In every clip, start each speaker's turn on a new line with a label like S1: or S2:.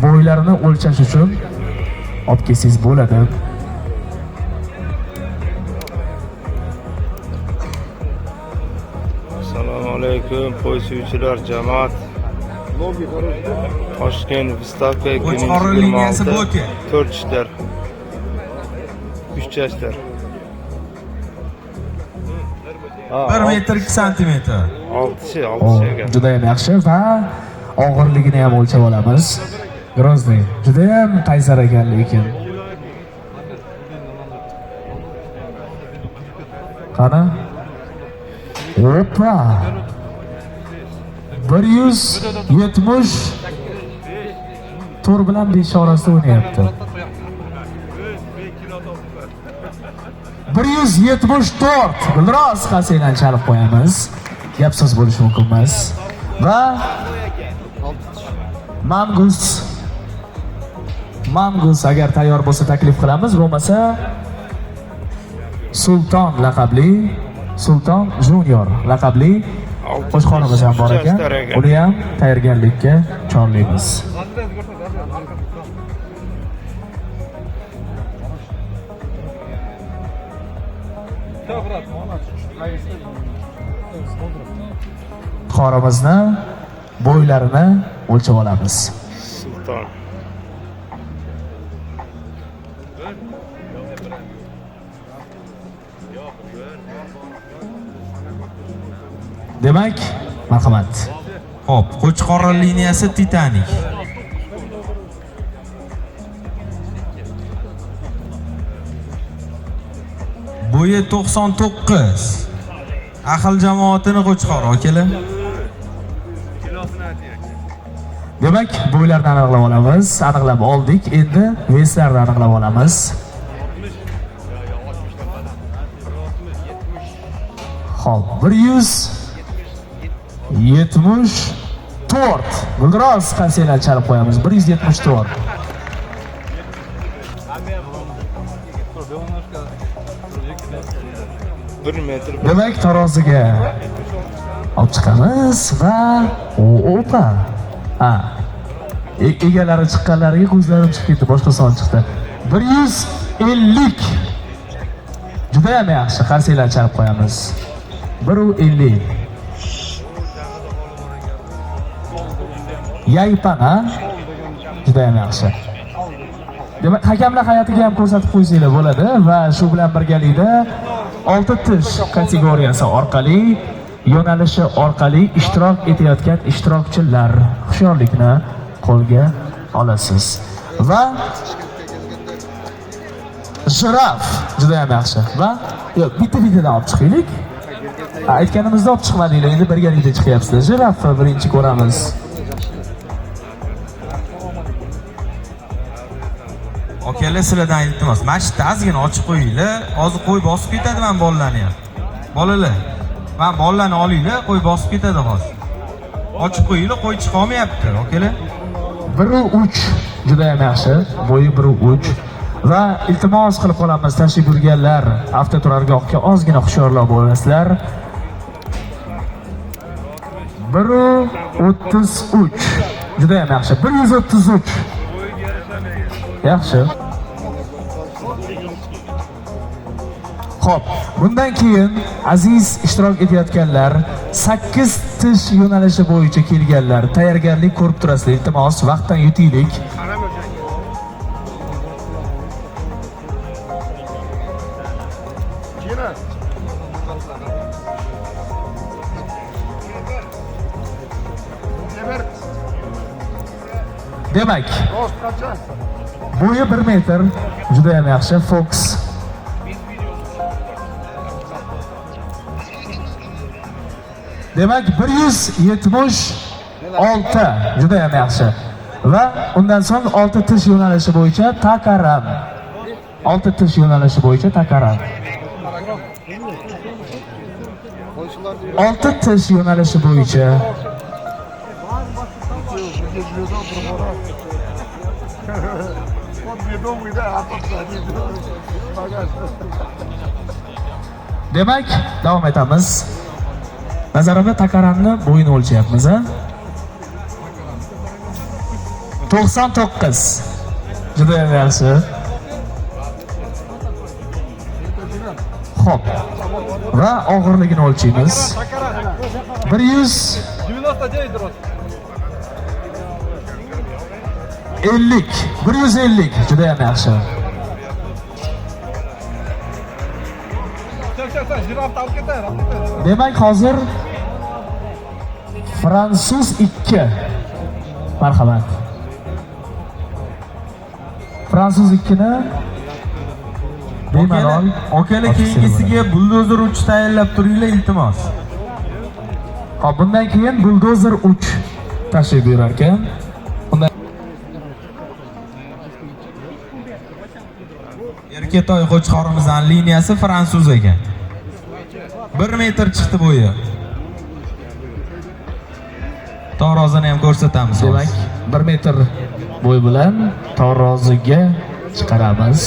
S1: Bo'ylarini o'lchash uchun olib kelsangiz bo'ladi.
S2: Assalomu alaykum, qo'y suvchilar, jamoat. Toshkent выставка
S3: Qo'chqorli liniyasi
S2: 2026,
S3: bloki.
S2: 4 tishlar. 3 yoshlar.
S3: 1 metr 2 santimetr.
S2: 6 6 ekan.
S1: Juda ham yaxshi va og'irligini ham o'lchab olamiz. Grozniy juda ham qaysar ekan lekin. Qani? Opa! 174 bilan 5 orasida o'ynayapti. 174. Gulroz qasingdan chalib qo'yamiz. Gap so'z bo'lishi mumkin emas. Va Mangus agar tayyor bo'lsa taklif qilamiz, bo'lmasa Sulton laqabli, Sulton Junior laqabli qo'chqorimiz ham bor ekan. Uni ham tayyorgarlikka chorlaymiz. Qorimizni bo'ylarini o'lchab olamiz.
S2: Sulton.
S1: Demak, marhamat.
S3: Xo'p, Qo'chqorli liniyasi Titanic. Bo'yi 99. Ahil jamoatini qo'chqori akalar.
S1: Demak, bo'ylarni aniqlab olamiz. Aniqlab oldik. Endi veslarni aniqlab olamiz. Xo'p, 174. Gulroz qasinglar chalib qo'yamiz. 174.
S2: 1 metr.
S1: Demak, taroziga olib chiqamiz va opa. Ha. Egalari chiqqanlariga ko'zlarim chiqib ketdi, boshqa son chiqdi. 150. Juda ham yaxshi, qarsanglar chalib qo'yamiz. 150. Yaypan, ha? Juda ham yaxshi. Demak, hakamlar hay'atiga ham ko'rsatib qo'ysanglar bo'ladi va shu bilan birgalikda 6 tish kategoriyasi orqali yo'nalishi orqali ishtirok etayotgan ishtirokchilar hushyorlikni qo'lga olasiz. Va jiraf juda ham yaxshi. Va yo'q, bitta-bittadan olib chiqaylik. Aytganimizda olib chiqmadinglar, endi birgalikda chiqyapsizlar. Jirafni birinchi ko'ramiz.
S3: Akalar, sizlardan iltimos, mana shu yerda ozgina ochib qo'yinglar. Hozir qo'y bosib ketadi mana bolalarni ham. Bolalar, mana bolalarni olinglar, qo'y bosib ketadi hozir. Ochib qo'yinglar, qo'y chiqa olmayapti, akalar.
S1: 1.3 juda ham yaxshi. Bo'yi 1.3 va iltimos qilib qolamiz, tashrif buyurganlar avtoturargohga ozgina hushyorroq bo'lasizlar. 1.33 juda ham yaxshi. 133. Yaxshi. Xo'p, bundan keyin aziz ishtirok etayotganlar 8 tish yo'nalishi bo'yicha kelganlar tayyorgarlik ko'rib turasizlar. Iltimos, vaqtdan yutaylik. Demak, bo'yi 1 metr, juda ham yaxshi. Fox. Demak, 176 juda ham yaxshi. Va undan so'ng 6 tish yo'nalishi bo'yicha Takaram. 6 tish yo'nalishi bo'yicha Takaram. 6 tish yo'nalishi bo'yicha Demak, davom etamiz. Nazarimda Takaramni bo'yini o'lchayapmiz, a? 99. Juda ham yaxshi. Xo'p. Va og'irligini o'lchaymiz.
S4: 99 рост.
S1: 150. 150. Juda ham yaxshi.
S4: Все, все, все, жирафты алып кетер, алып кетер.
S1: Demak, hozir Fransuz 2. Marhamat. Fransuz 2 ni bemalol
S3: Akalar,
S1: otib
S3: keyingisiga buldozer 3 tayyorlab turinglar, iltimos.
S1: Hop, bundan keyin buldozer 3 tashrif buyurar ekan. Undan
S3: Erkatoy qo'chqorimizning liniyasi fransuz ekan. 1 metr chiqdi bo'yi. Tarozini ham ko'rsatamiz.
S1: Demak, 1 metr bo'y bilan taroziga chiqaramiz.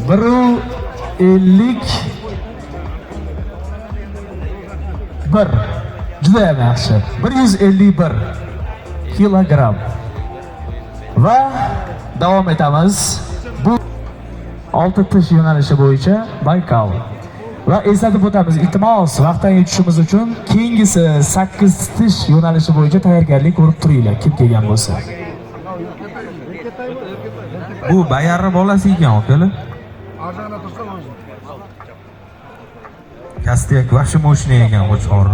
S1: 151. Juda ham yaxshi. 151 kilogramm. Va davom etamiz. Bu 6 tish yo'nalishi bo'yicha Baykal. Va eslatib o'tamiz, iltimos, vaqtdan yetishimiz uchun keyingisi 8 tish yo'nalishi bo'yicha tayyorgarlik ko'rib turinglar, kim kelgan bo'lsa.
S3: Bu bayarri bolasi ekan, akalar. Kastyak вообще мощный ekan qo'chqor.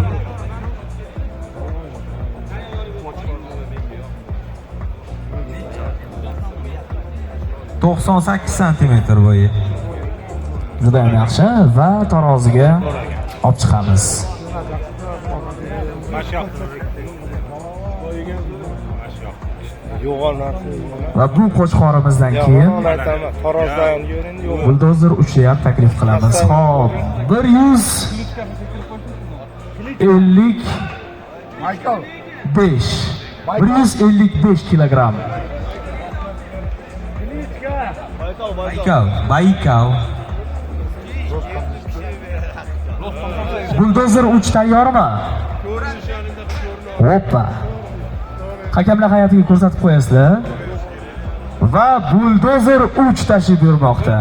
S3: 98 santimetr bo'yi.
S1: Juda ham yaxshi va taroziga olib chiqamiz.
S2: Yo'g'on narsa.
S1: Va bu qo'chqorimizdan keyin
S2: Yo'g'on aytaman. Tarozdan yo'rin yo'g'on.
S1: buldozer 3 ham taklif qilamiz. Xo'p, 155. 155 kilogramm.
S3: Baykal, Baykal.
S1: Buldozer 3 tayyormi? Hoppa. Hakamlar hay'atiga ko'rsatib qo'yasizlar. Va buldozer 3 tashrif buyurmoqda.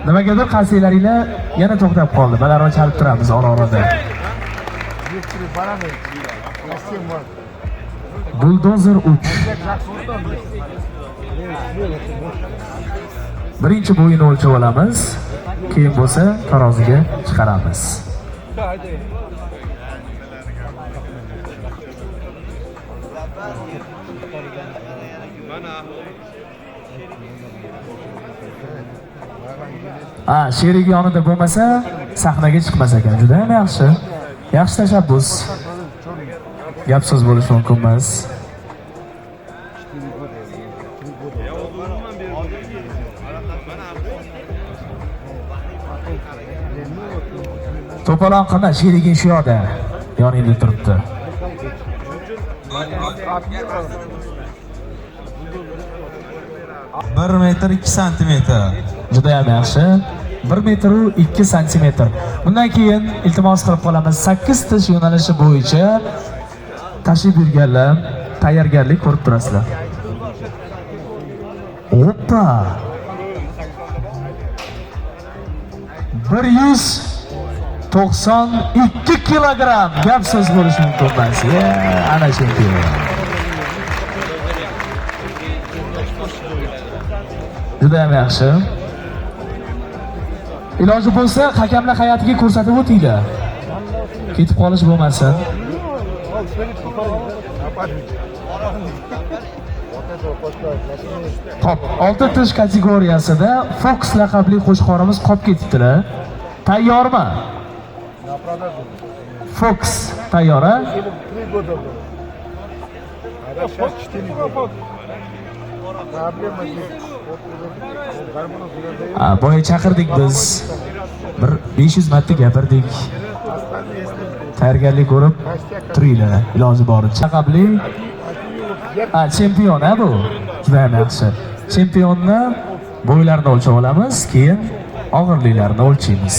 S1: Nimagadir qarsiylaringlar yana to'xtab qoldi. Balandroq chalib turamiz ora-orada. Buldozer 3. Birinchi bo'yini o'lchab olamiz, keyin bo'lsa taroziga chiqaramiz. Ha, sherigi yonida bo'lmasa sahnaga chiqmas ekan. Juda ham yaxshi. Yaxshi tashabbus. Gap so'z bo'lishi mumkin emas. To'polon qilma, sheriging shu yoqda. Yoningda turibdi.
S3: 1 metr 2 santimetr.
S1: Juda ham yaxshi. 1 metr 2 santimetr. Bundan keyin iltimos qilib qolamiz. 8 tish yo'nalishi bo'yicha tashrif buyurganlar tayyorgarlik ko'rib turasizlar. Oppa! 192 kilogramm. Gap so'z bo'lishi mumkin emas. Ana chempion. Juda ham yaxshi. Iloji bo'lsa hakamlar hay'atiga ko'rsatib o'tinglar. Ketib qolish bo'lmasin. Xo'p, 6 tish kategoriyasida Fox laqabli qo'chqorimiz qolib ketibdilar. Tayyormi? Fox tayyor, a? Boya chaqirdik biz. Bir 500 marta gapirdik. Tayyorgarlik ko'rib turinglar, iloji boricha. Laqabli chempion ha bu. Juda ham yaxshi. Chempionni bo'ylarini o'lchab olamiz, keyin og'irliklarini o'lchaymiz.